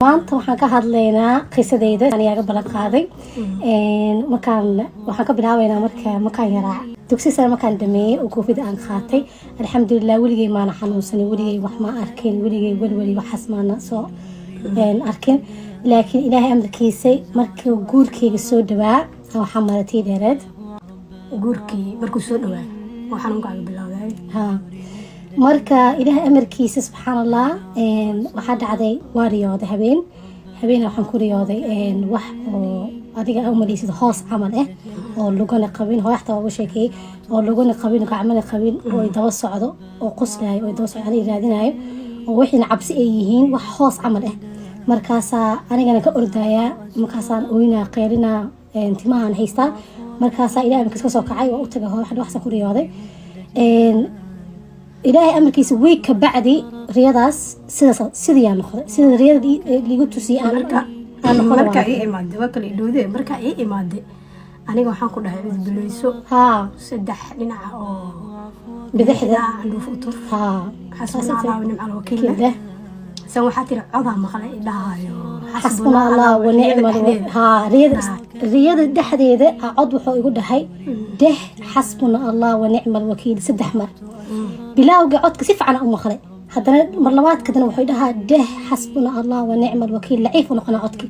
Maanta waxaan ka hadlaynaa qisadeyda aniyaaga ballan qaaday. Markaan waxaan ka bilaabeynaa markaan yaraa, dugsi sare markaan dhameeyey oo koofida aan qaatay. Alxamdulilah, weligey maana xanuunsanin, weligey wax ma arkin, weligey welweli waxaas maana soo arkin. Laakiin Ilaahay amarkiisay, markii guurkeyga soo dhawaa, waxaa maratay dheereed. Guurkii markuu soo dhawaa oo xanuunkaaga bilowday? Ha, marka Ilaahay amarkiisa, subxaan Allah, waxaa dhacday, waa riyooday habeen. Habeen waxaan ku riyooday wax oo adiga u maleysid hoos camal ah, oo lugana qabin. Hooyo xataa waa uga sheekeeyey, oo lugana qabin, gacmana qabin, oo ay daba socdo, oo qoslayo, oo ay daba socdo, aniga raadinayo, oo wixiina cabsi ay yihiin, wax hoos camal ah. Markaasaa anigana ka ordayaa, markaasaan oynaa, qeylinaa, timahaan haystaa. Markaasaa Ilahay amarkiisa kasoo kacay, waa u tagay hooyo, waxaan ku riyooday. Ilaahay amarkiisa, way ka bacdi riyadaas sidaas sidiyaa noqday, sida riyada liigu tusiyay aan noqon. Markaa ii imaade, waa kala idhowde. Markaa ii imaade aniga waxaan ku dhahay cudbileyso. Saddex dhinaca oo bidixda. Candhuuf u tuf. Xasbuna Allah wa nicmal wakiil. Kiile. San waxaa tiri codaa maqlay idhahayo. Xasbuna Allah wa nicmal. Ha, riyada dhexdeeda cod wuxuu igu dhahay: "Deh xasbuna Allah wa nicmal wakiil saddex mar." Bilaawga codka si fiican u maqlay, haddana mar labaad kadana wuxuu dhahaa: "Deh xasbuna Allah wa nicmal wakiil." Laciif u noqona codki: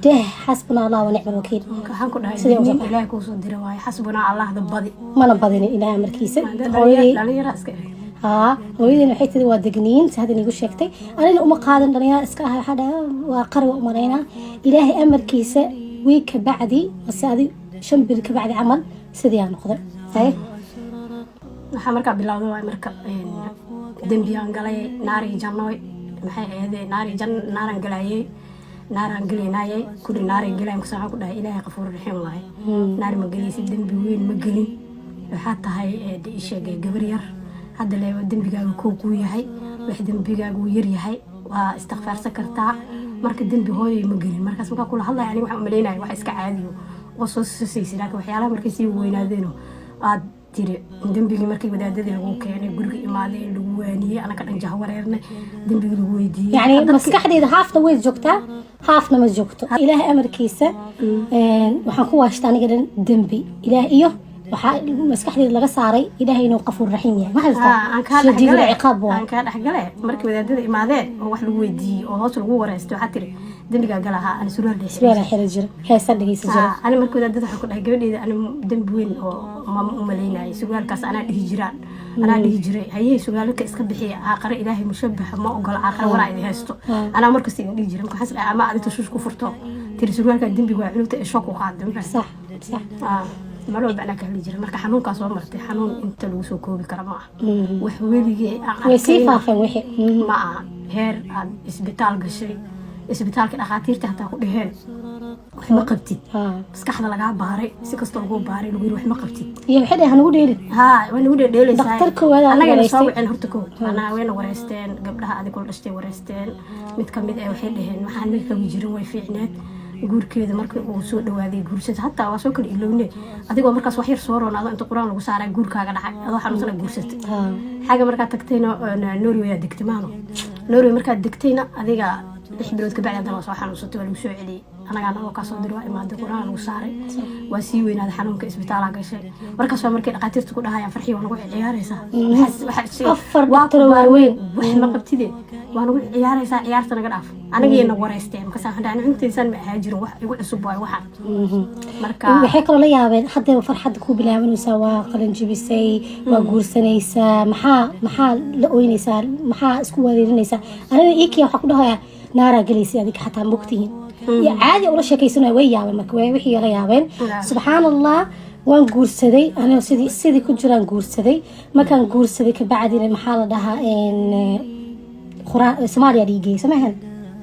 "Deh xasbuna Allah wa nicmal wakiil." Waxaan ku dhahay Sidee u nin soo Ilaahay kuu soo dira waaye, xasbuna Allahda badi. Mana badinin, Ilaahay amarkiisa. Hooyadii Dhalinyara iska eh. Haa, hooyadeen waxay tiri waa degniin, si hadda iigu sheegtay. Anina uma qaadan, dhalinyaro iska ah, waxaa dhahay waa qariga u malaynaa. Ilaahay amarkiisa, wiig ka bacdi mase adi 5 beri ka bacdi camal, sidii aa noqday. Haye. Waxaa markaa bilowday waay marka dembiyaan galay, naari jannoy maxay ahaydee, naari jan, naaraan galayay, naaraan gelaynayay, kulli naaray gelayn. Kusa waxaan ku dhahay Ilaahay qafuur raxiim waaye, naar ma gelaysid, dembi weyn ma gelin. Waxaa tahay de ii sheegay gabar yar hadda leeba, dembigaaga koo kuu yahay, wax dembigaaga wuu yar yahay, waa istikfaarsan kartaa. Marka dembi hooyay ma gelin. Markaas markaa kula hadlaya aniga waxaan umaleynaya wax iska caadiyo oo soo sasaysa, laakiin waxyaalaha markay sii weynaadeenoo aad tiri dembigii, markii wadaadadii lagu keenay, guriga imaadeen, lagu waaniyey, anaka dhan jahwareernay, dembigii lagu weydiiyey. Yani maskaxdeeda haafna way joogtaa, haafna ma joogto. Ilaahay amarkiisa, waxaan ku waashta aniga dhan dembi Ilaah iyo waxaa maskaxdeeda laga saaray Ilaahay inuu qafuur raxiim yahay. Ma xasuustaa? Aan kaa shadiidul dhexgale ciqaab waay. Aan kaa dhexgale. Markii wadaadada imaadeen oo wax lagu weydiiyey oo hoos lagu wareystay, waxaa tiri dembigaa galahaa, ani surwaal dhex surwaal xira jira, heesa dhegeysa jira. Ani markii wadaadada waxaan ku dhahay gabadheeda ani dembi weyn oo ma umaleynayay, surwaalkaas anaa dhihi jiraan, anaa dhihi jiray hayee, surwaalka iska bixiya, aaqare Ilaahay mushabaxa ma ogola, aaqare waraa idin haysto, anaa markasta idin dhihi jiray. Marka waxaan is dhahay ama adi tashuush ku furto, tiri surwaalkaa dembiga waa, cunugta ee shock u qaaday markaas. sax sax Mar walba anaa ka hadli jiray. Marka xanuunkaa soo martay, xanuun inta lagu soo koobi kara ma aha, wax weligee aan way sii arkayna faafeen wixii. Ma aha. Heer aad isbitaal gashay, isbitaalka dhakhaatiirta hataa ku dheheen wax ma qabtid, maskaxda lagaa baaray, si kasta lagu baaray, lagu yiri wax ma qabtid. Iyo waxay dhaheen hanugu dheelin. Haa, waa nagu dheedheelaysaa. Dhakhtar koowaad aa Annagana soo wareystay. waceen horta kow, anaa wayna wareysteen, gabdhaha adig kula dhashtay wareysteen. Mid kamid eh waxay dhaheen waxaan ma qabi jirin, way fiicneed. Guurkeeda markii uu soo dhawaaday guursada, hataa waa soo kala ilowne, adigoo markaas wax yar soo roonaado inta Qur-aan lagu saaraa guurkaaga dhacay, adoo xanuunsana guursatay. Xagga markaad tagtayna Norway aad degtay maano, Norway markaad degtayna adiga 6 bilood kabacdi haddana waa soo xanuunsatay, waa lagu soo celiyey. Anagaa naloo kaa soo diray, waa imaaday, Qur-aan lagu saaray, waa sii weynaaday xanuunka, isbitaalaa gashay. Markaas waa markay dhakhaatiirta ku dhahayaan Farxii waa nagu ciyaaraysaa. Afar Waa ku dhakhtar oo waaweyn. Wax ma qabtide, waa nagu ciyaaraysaa, ciyaarta naga dhaaf. Anagiina wareysteen. Markaas waxaan dhahay cuntaysaan ma ahaa jirin, wax igu cusub waayo waxaan. Marka waxay kaloo la yaabeen haddaba farxadda ku bilaabanaysaa, waa qalin jibisay, waa guursanaysaa, maxaa la oynaysaa, maxaa isku wareerinaysaa? Anina iikiya waxaa ku dhahayaa naaraa gelaysay, adiga xataa mogtihiin iyo caadi ula sheekaysanaya. Way yaabeen marka, way wixii la yaabeen. Subxaan Allah, waan guursaday anigoo sidii ku jiraan guursaday. Markaan guursaday kabacdina maxaa la dhahaa, quraan Soomaaliya dhiigay samahan.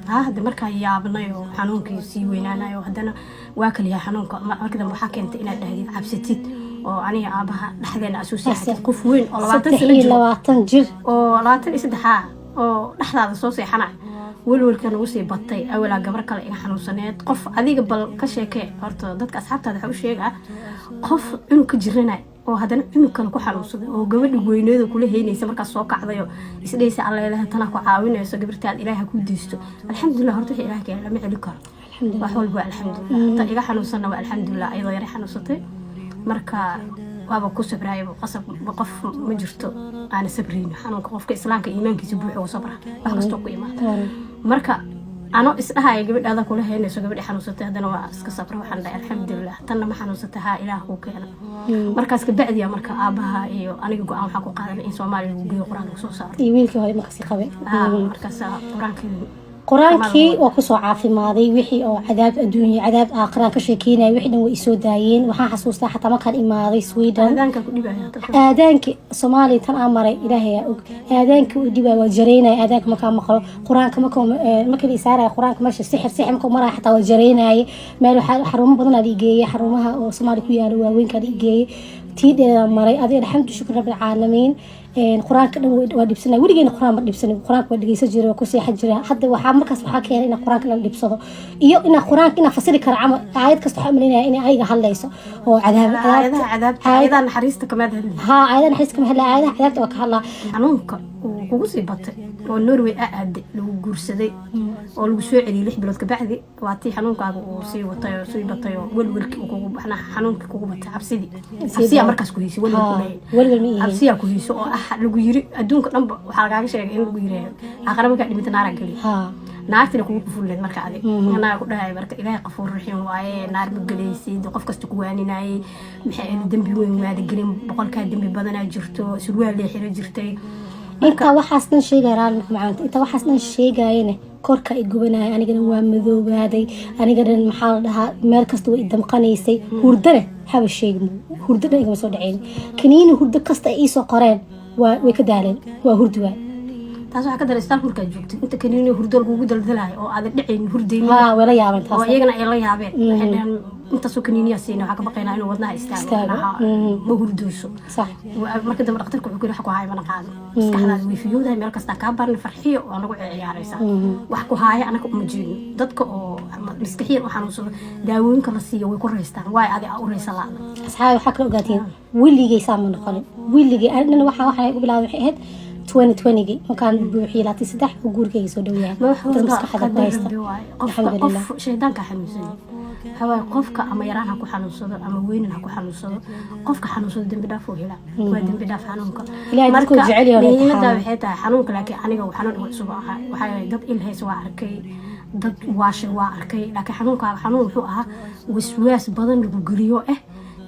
Ha, hadda markaa yaabnay oo xanuunkii sii weynaanayo, haddana waa kaliya xanuunka. Marka dambe waxaa keentay inaad dhahdid cabsatid oo aniga aabaha dhexdeena asuu seexatid, qof weyn oo 20 saddex sano iyo jiro 20 jir oo 23 oo dhexdaada soo seexanay, welwelka nagu sii batay. Awalaa gabar kale iga xanuunsaneed. Qof adiga bal ka sheekee horta, dadka asxaabtaada waxa u sheegaa qof cunug ka jiranay. Oo haddana cunug kale ku xanuunsaday oo gabadhi weyneeda kula heynaysa markaas soo kacdayo, isdhaysa Alleelaha tanaa ku caawinayso, gabartaad Ilaaha kuu deysto. Alxamdulilah, horta wixii Ilaah keenay lama celi karo. Wax walba waa alxamdulilah. Ta iga xanuunsanna waa alxamdulilah, iyadoo yara xanuunsatay. Marka waaba ku sabraayaba, qasab qof ma jirto aana sabrayno xanuunka. Qofka Islaamka iimaankiisa buuxo u sabra wax kastoo ku imaada. Marka ano isdhahaya gabadhaada kula heynayso, gabadhi xanuunsatay, haddana waa iska sabra. Waxaan dhahay, alxamdulilah, tanna ma xanuunsatay? Haa, Ilaah kuu keena. Markaas kabacdiya marka aabaha iyo aniga go-aan waxaan ku qaadanay in Soomaaliya lagu geeyo, Qur-aan lagu soo saaro. Iyo wiilkii hore markaasi qabay. Markaas Qur-aankii. Qur-aankii waa kusoo caafimaaday. Wixii oo cadaab adduunya, cadaab aakhiraan ka sheekeynaya, wixii dhan way isoo daayeen. Waxaan xasuustaa xataa markaan imaaday Sweden. Aadaanka ku dhibaya. Aadaanki Soomaaliya tan aan maray, Ilaahay aa og, aadaanka u dhibaya, waa jareynaya aadaanka markaan maqlo. Qur-aanka marka la isaaraya, Qur-aanka meesha sixir sixir markuu maraya xataa waa jareynaya. Meel waxaa xarumo badan aa la igeeyey, xarumaha oo Soomaaliya ku yaala waaweynka la igeeyey, tii dheedaa maray. Adi alxamdu shukr rabbilcaalamiin. Qur-aanka dhan waa dhibsanay. Weligeena Qur-aan ma dhibsanay, Qur-aanka waa dhegeysan jiray, waa ku seexan jiray. Hadda waxaa markaas waxaa keenay inaan Qur-aanka dhan dhibsado iyo inaan Qur-aanka inaan fasiri karo camal. Aayad kasta waxaa umaleynaya inay ayaga hadlayso oo cadaab. Aayadaha cadaabta, aayadaha naxariista kamaad hadli. Haa, aayadaha naxariista kama hadla, aayadaha cadaabta waa ka hadlaa. Xanuunka uu kugu sii batay oo Norway a aaday, lagu guursaday oo lagu soo celiyey 6 bilood kabacdi, waa tii xanuunkaaga uu sii watay oo sii batay oo welwelkii uu kugu macnaha xanuunkii kugu batay, cabsidii, cabsiyaa markaas ku heysay, welwel ku leeyahay. Welwel ma ihin. Cabsiyaa ku heyso oo ah lagu yiri adduunka dhanba waxaa lagaaga sheegay in lagu yiri aakhira markaa dhimata naara geliya. Naartina kugu kufulleed. Marka adig anaa ku dhahay, marka Ilaahay qafuur raxiim waaye, naar ma gelaysid. Qof kasta ku waaninayay, maxay ahayd, dembi weyn maada gelin, boqolkaa dembi badanaa jirto, surwaal lee xiro jirtay. Intaa waxaas dhan sheegaya, raalli macaanta, intaa waxaas dhan sheegayana korka i gubanaya, anigana waa madoobaaday, aniga dhan, maxaa la dhahaa, meel kasta way idamqanaysay. Hurdana haba sheegin, hurdo dhan igama soo dhaceyn. Kaniini hurdo kasta ay iisoo qoreen waa way ka daaleen, waa hurdi waay. Taas waxaa ka daray isbitaalka markaad joogtid inta kaniini hurdo lagugu daldalayo oo aadan dhacaynin, hurdaynin. Haa, way la yaabeen oo taas. Iyagana ay la yaabeen, waxay dhaheen intaasoo kaniiniyaa siina, waxaa ka baqaynaa inuu wadnaha istaago. Istaago. Macnaha, ma hurdooso. Marka dambe dhaktarka wuxuu ku yiri, wax ku haaya mana qaado, maskaxdaada way fiyowdahay, meel kastaa kaa baran, Farxiyo waa nagu ciyaaraysaa, wax ku haaya anaka uma jeedno. Dadka oo maskaxiyan u xanuunsado daawooyinka la siiyo way ku raystaan, waayo adi aa u raysa laada. Asxaabi, waxaa kala ogaatiin weligay saa ma noqonin weligay. Anina waxaa igu bilaabay waxay ahayd 2020-gii markaan buuxiyey 23 oo guurkayga soo dhow yahay. Ma wax dad walba maskaxda ku qadar haysta. Rabbi waaye. Qofka Alxamdulilah. qof shaydaanka xanuunsan waxaa waaye, qofka ama yaraan ha ku xanuunsado ama weynan ha ku xanuunsado, qofka xanuunsado dembi dhaaf uu helaa, waa dembi dhaaf xanuunka. Ilaahay dadkuu jecel yahay oo muhiimadda imtixaano. Waxay tahay xanuunka, laakiin aniga xanuun igu cusub ahaa. Waxaa yeelay dad il haysa waa arkay, dad waashay waa arkay, laakiin xanuunkaaga xanuun wuxuu ahaa waswaas badan lagu geliyo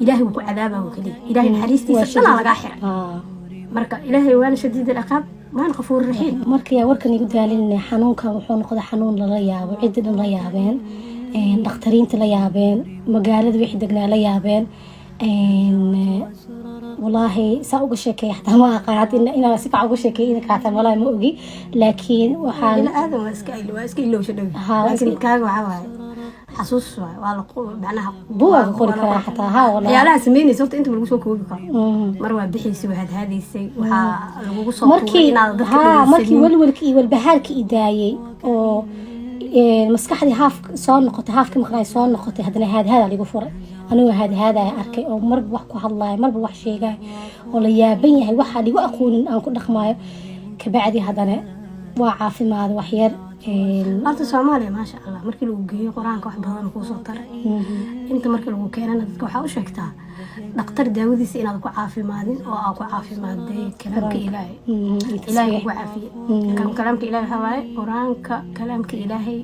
Ilaahay wuu ku cadaabaa oo keliya, Ilaahay naxariistiisa dhanaa lagaa xiray. Marka Ilaahay waana shadiid alciqaab, waana qafuur raxiim. Marka yaa warkan igu daalin, xanuunkan wuxuu noqday xanuun lala yaabo, ciddi dhan la yaabeen, dhakhtariinta la yaabeen, magaalada wixii degnaa la yaabeen. Walaahi saa uga sheekeeya xataa ma aqaan hadda inaan si fiican uga sheekeeyo idinka xataa walaahi ma ogi, laakiin waxaan Ila aadan waa iska ilowsha dhow. Haa, waa laakiin kaaga waxaa waaye xasuus waaye, waa la macnaha buugaa ka qori waa la karaa qori xataa, haa walaahi. Waxyaalaha samaynaysa horta inta lagu soo koobi karo. Mar waa bixaysay, waa hadhaadaysay, waxaa lagugu soo tuuray markii inaad dadka haa, markii dhegeysanin. Welwelkii iyo walbahaarkii i daayey oo maskaxdii haaf soo noqotay, haafkii maqnaay soo noqotay, haddana haadhaada ligu furay. Anigoo haadhaadaya arkay oo marba wax ku hadlayo, marba wax sheegayo oo la yaaban yahay, waxaa ligu aqoonin aan ku dhaqmaayo. Kabacdi haddana waa caafimaad wax yar. Horta Soomaaliya, maasha Allah, markii lagu geeyo Qur-aanka wax badan kuusoo taray. Inta markii lagu keenana dadka waxaa u sheegtaa dhaktar daawadiisa inaad ku caafimaadin oo aa ku caafimaaday kalaamka Ilaahay. Iyo Ilaahay tasbiix. Kugu caafiyey. Kalaamka Ilaahay waxaa waaye Qur-aanka, kalaamka Ilaahay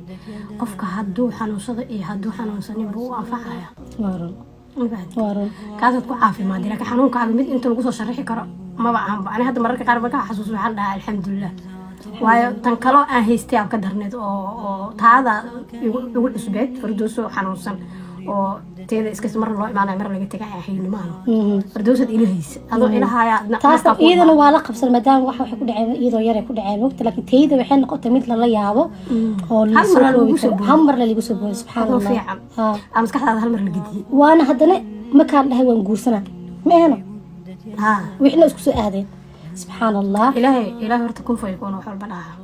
qofka hadduu xanuunsado iyo hadduu xanuunsanin buu u anfacaya. Waa run. Ma fahanti? Waa run. Kaasaad ku caafimaadday, laakiin xanuunkaaga mid inta lagu soo sharaxi karo maba ahanba. Ani hadda mararka qaar markaa xasuus waxaan dhahaa alxamdulilah, waayo tan kaloo aan haystay aan ka darneed oo taada igu cusbeed, Fardooso xanuunsan oo teeda iska mar loo imaanayo, mar laga tegay hayni maano. Fardoosaad ila haysa adoo ilahaaya. Taas iyadana waa la qabsan maadaama waxa waxay ku dhaceen iyadoo yar ay ku dhaceen mogta, laakiin tayda waxay noqotay mid lala yaabo oo la Hal soo mar koobi lagu soo karo. booday. Hal mar la ligu soo booday, subxaan Adoo Allah. fiican. Haa. Aa maskaxdaada hal mar la gediyey. Waana haddana markaan dhahay waan guursanaa ma ahno. Wixna isku soo aadeen, subxaan Allah. Ilaahay horta kun faykuuna wax walba dhahaa.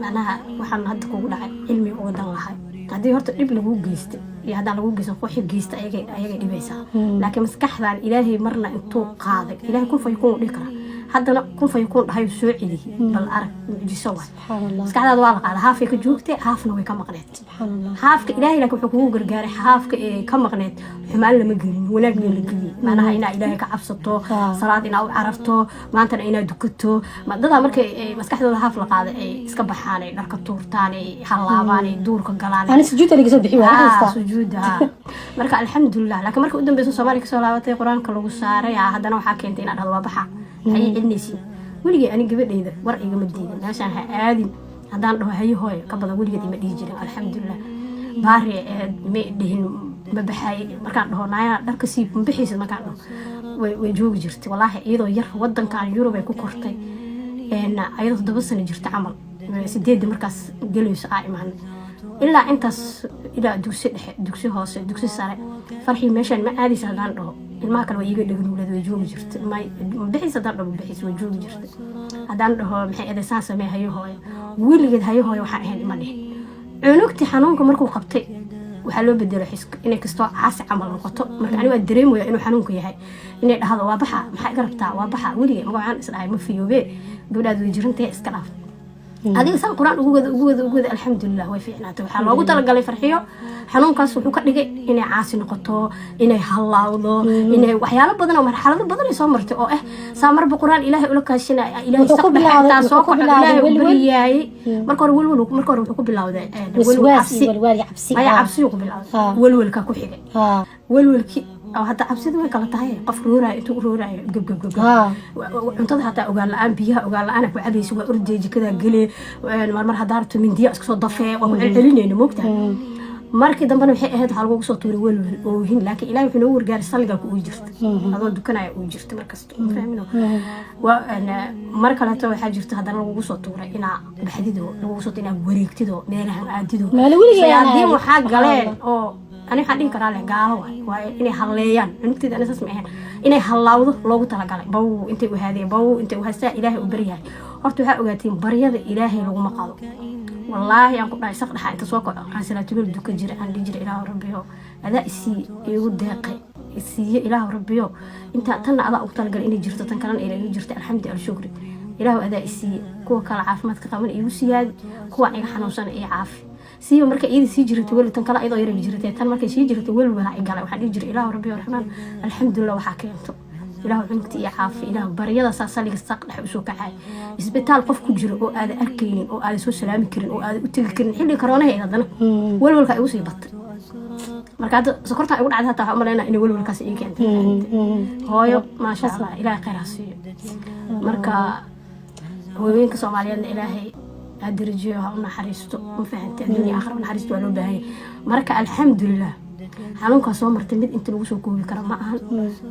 Macnaha waxaan hadda kugu dhacay cilmi uga dan lahay. Haddii horta dhib laguu geysta iyo haddaan laguu geysan, wixii geysta ayagay dhibaysaa. Laakiin maskaxdan Ilaahay marna intuu qaaday, Ilaahay kun fayakun uu dhihi karaa, haddana kun fayakun dhahay, soo celiyey. Bal arag, mucjiso waay. Subxaan Allah. Maskaxdaada waa la qaaday, haafay ka joogtay, haafna way ka maqneed. Subxaan Allah. Haafka Ilaahay laakiin wuxuu kugu gargaaray, haafka ee ka maqneed xumaan lama gelin, wanaagna la geliyey. Macnaha inaa Ilaahay ka cabsato, salaad inaa u cararto, maantana inaa dukato. Dadaa markay maskaxdooda haaf la qaaday ay iska baxaan, ay dharka tuurtaan, ay hallaabaan, ay duurka galaan. Ani sujuudda laga soo bixi waa haystaa. Sujuuda ha. Marka alxamdulilah, laakiin marka u dambeysa Soomaaliya kasoo laabatay, Qur-aanka lagu saaray, haddana waxaa keentay inaad dhahdo waa baxa, maxay celinaysiin? Weligay ani gabadhayda war igama diidin. Meeshaan ha aadin haddaan dhaho, haye hooyo, ka badan weligeed ima dhihi jirin, alxamdulilah. Baari ma dhihin, ma baxaay markaan dhaho, naaya dharka siib, ma bixaysid markaan dhaho, way joogi jirtay. Walaahi, iyadoo yar wadankan Yurub ay ku kortay. Ayadoo 7 sano jirta camal, 8-da markaas gelayso aa imaan, ilaa intaas, ilaa dugsi dhexe, dugsi hoose, dugsi sare, Farxii meeshaan ma aadaysa haddaan dhaho, ilmaha kale waa iiga dhagan, way joogi jirtay. Ma bixis haddaan dhaho, ma bixis, way joogi jirtay. Haddaan dhaho maxay eedaysaan, samee, hayo hooyo. Weligeed hayo hooyo waxaan ahayn ima dhihin. Cunugtii xanuunka markuu qabtay waxaa loo bedelay xisk inay kastoo caasi camal noqoto. Marka ani waa dareemaya inuu xanuunku yahay, inay dhahdo waa baxa, maxaa iga rabtaa, waa baxa. Weligay magacaan is dhahay ma fiyoobe, gabdhaad way jirantahay, iska dhaaf adiga. Saan Qur-aan ugu wada, ugu wada, ugu wada, alxamdulilah, way fiicnaatay. Waxaa loogu talagalay Farxiyo xanuunkaas wuxuu ka dhigay inay caasi noqoto, inay hallaawdo, inay waxyaalo badan oo marxalado badan ay soo martay oo ah saa marba Qur-aan Ilaahay ula kaashanaya, Ilaahay Wuxuu ku saq dhexe bilowday- intaa soo wuxuu ku kaco bilowday Ilaahay u welwel. baryaayay. Marka hore welwel, marka hore wuxuu ku bilowday welwel, waswaas cabsi. iyo walwaal iyo cabsi. Maya, cabsiyuu ku bilowday. Welwelka ku xigay. Welwelkii oo hadda cabsida way kala tahay. Qof rooraayo intuu u rooraayo gab gab gab gab. Cuntada hataa ogaan la-aan, biyaha ogaan la-aan ku cabaysa, waa ordee, jikadaa gele, marmar haddaa rabto mindiya iska soo dafee, waa ku celcelinayna, moogtahay. Markii dambena waxay ahayd waxaa lagugu soo tuuray welwel, oohin. Laakiin Ilahi wuxuu noogu wargaaray salligaa ku uyi jirta, adoo dukanaya uyi jirta markasta, ma fahmino? Mar kaleeto waxaa jirta haddana lagugu soo tuuray inaa baxdido, lagugu soo tuuray inaa wareegtido, meelahan aadido. Meelo weligay aan Shayaadiin aadin. waxaa galeen oo ani waxaan dhihi karaa leh gaalo waay, waayo inay halleeyaan cunugteeda ani saas ma ahayn, inay hallaawdo loogu talagalay. Baw intay u haadeen, baw intay u haystaa, Ilaahay u baryahay. Horta waxaa ogaatiin baryada Ilaahay laguma qado. Wallaahi aan ku dhahay, saq dhaxa inta soo kaco aan salaatuleel dukan jira, aan dhihi jiray, Ilaahu Rabbiyo, adaa isii iigu deeqay, isiiye, Ilaahu Rabbiyo, inta tanna adaa ugu talagalay inay jirto, tan kalena inay jirto, alxamdu alshukri, Ilaahu adaa isiiye, kuwa kale caafimaadka qaban iigu siyaadi, kuwa iga xanuunsan ii caafi. Siiba marka iyada sii jiratay weli, tan kale ayadoo yara jiratay, tan markay sii jiratay weli walaa i galay. Waxaan dhihi jiray, Ilaahu Rabbiyo Raxmaan, alxamdulilah, waxaa keento, Ilaahu cunugta iyo caafi. Ilaahu baryada saa saliga saq dhexe usoo kacay. Isbitaal qof ku jiro oo aada arkaynin, oo aada soo salaami karin, oo aada u tegi karin, xilli karoonaheed, haddana welwelka igu sii batay. Marka hadda sokortaa igu dhacday, hataa waxaa umalaynaa inay welwelkaas ii keentay. Hooyo, maasha Allah, Ilaahay khayr ha siiyo. Marka hooyooyinka Soomaaliyeedna Ilaahay ha darajiyo, ha u naxariisto, ma fahantay? Adduunya aakhira naxariisto waa loo baahan yahay. Marka alxamdulilah, xanuunkaa soo martay mid inta lagu soo koobi kara ma ahan.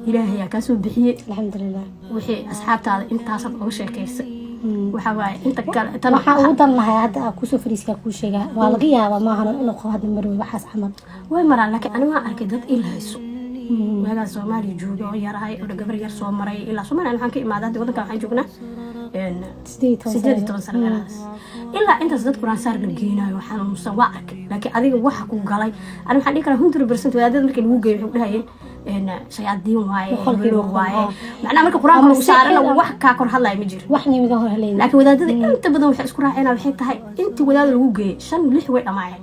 Ilaahay aa kaa soo bixiyey. Alxamdulilah. Wixii asxaabtaada intaasaad uga sheekaysay waxa waaye inta kale tan. Waxaa ugu dan lahay hadda aa kusoo fariiskaa kuu sheegaa, waa laga yaabaa maahan inuu qabo hadda marwey waxaas camal. Way maraan, laakiin ani waan arkay dad il hayso waagaas Soomaaliya jooga oo yarahay oo gabar yar soo maray. Ilaa Soomaaliya waxaan ka imaaday, hadda waddanka waxaan joognaa 18 18 sano meelahaas. Ilaa intaas dad Quraan saar la geenaayo xanuunsan waa arkay. Laakiin adiga waxa ku galay, ani waxaan dhihi karaa 100% wadaadada markii lagu geeyo waxay ku dhahayeen shayaadiin waaye, Boqolkiiba hebelo boqol, waaye. Macnaha marka Qur-aanka Ama lagu saarana sixir wax kaa kor hadlaya ma jiro. Wax nimiga hor haleyn. Laakiin wadaadada inta badan waxay isku raaceen, waxay tahay intii wadaada lagu geeyey shan lix way dhamaayeen.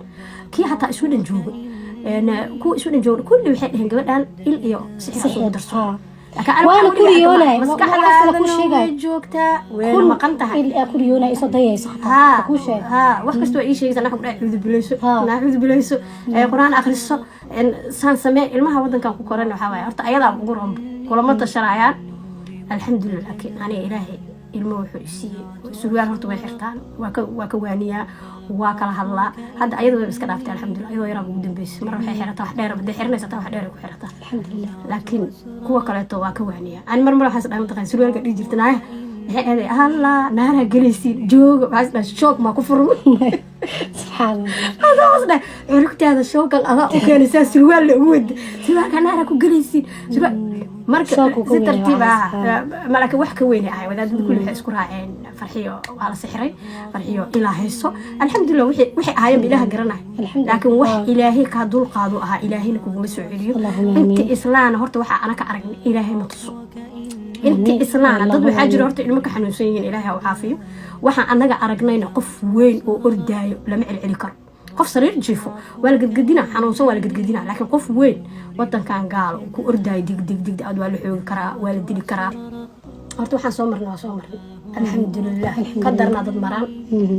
Kii hataa Sweden joogay, kuwa Sweden jooga kulli waxay dhaheen gabadhan il iyo sixir isugu darso. Laakiin aniga Waana waxaan weligaa kuriyoonay. maskaxdaadana Ku sheegay. way joogtaa, wayna maqan tahay. Il aa kuriyoonay isoo dayayso xataa. Kuu sheeg. Ha, wax kasta waa ii sheegaysa. Naxa ku dhahay cuudu bilayso, naa cuudu bilayso, Qur-aan akhriso, saan samee. Ilmaha wadankan ku koran waxaa waaye horta ayadaa ugu roonba, kulama tashanayaan, alxamdulilah. Laakiin aniga Ilaahay ilmo wuxuu isiiyey surwaal horta way xirtaan, waa ka waaniyaa, waa kala hadlaa. Hadda ayada way iska dhaaftay, alxamdulilah. Ayadoo yaraa ugu dambeysay mar waxay xirataa wax dheer, hadday xiranaysa taa wax dheer ay ku xirataa. Alxamdulilah. Laakiin kuwa kaleeto waa ka waaniyaa. Ani mar mar waxaas dhahay, mataqaan, surwaalka dhihi jirta naaya maxay eeday, allah naaraa gelaysiin jooga, waxaas dhahay shoog maa ku furma. Subxaan. Subxaan Allah. Adoos dheh, curugtaada shoogal adaa u keenaysaa, surwaal la ugu wada, surwaalka naara ku gelaysiin, surwaal marka Shock uu ka si weyn tartiib yahay ah. Malaka wax ka weyn ahay. Wadaadada kulli waxay isku raaceen Farxiyo waa la sixiray, Farxiyo ilaa hayso. Alxamdulilah, wixii ahaayeen Ilaaha garanay. Alxamdulillah. Laakiin wax Ilaahay kaa dul qaado ahaa, Ilaahayna kuguma soo celiyo. Allahumma inta amiin. Islaana horta waxaa ana ka aragnay Ilaahay ma tuso inta islaana. Dad waxaa jira horta ilmo ka xanuunsan yihiin, Ilaahay ha u caafiyo. Waxaan annaga aragnayna, qof weyn oo ordaayo lama celceli karo. Qof sariir jiifo waa la gedgedina, xanuunsan waa la gedgedina, laakiin qof weyn wadankan gaalo ku ordaayo dig dig dig aad waa la xoogi karaa, waa la dili karaa. Horta waxaan soo marnay waa soo marnay, alxamdulilah. Ka daranaa dad maraan,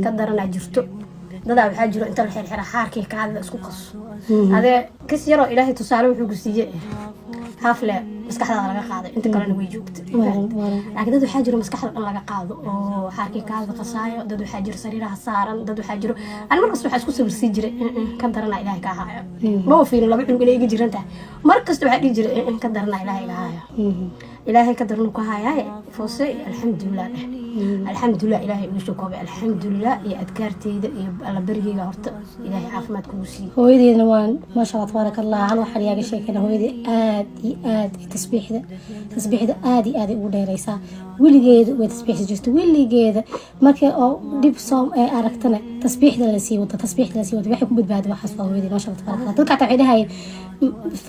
ka daranaa jirto. Dadaa waxaa jiro inta la xirxira xaarkii kaadida isku qaso. Adee kis yaroo Ilaahay tusaale wuxuu ku siiyey haafle maskaxdaada laga qaaday, inta kalena way joogta. Laakiin dad waxaa jiro maskaxda dhan laga qaado oo xaarkii kaadida qasaayo. Dad waxaa jiro sariiraha saaran. Dad waxaa jiro, ani markasta waxaa isku sawirsiin jiray ka darana Ilaahay ka haayo. Maba fiirin laba cunug inay iga jiran tahay. Mar kasta waxaa dhihi jiray ka darana Ilaahay iga haayo, Ilaahay ka daranu ka hayaaye. Foose, alxamdulilah dheh, alxamdulilah, Ilaahay igu soo koobay, alxamdulilah. Iyo adkaarteyda iyo Allabarigeyga horta Ilaahay caafimaad kugu siiyey. Hooyadeedna waan, maasha Allah, tabaaraka Allah. Hal waxaan yaaga sheekana, hooyadii aad iyo aad tasbiixda aad iyo aad ay ugu dheereysaa. Weligeeda way tasbiixsi jirta weligeeda. Markii oo dhib soo ay aragtana, tasbiixda la sii wada, tasbiixda la sii wada, waxay ku badbaadi waxaas waa hooyadii, maasha Allah, tabaaraka Allah. Dadka xataa waxay dhahayeen,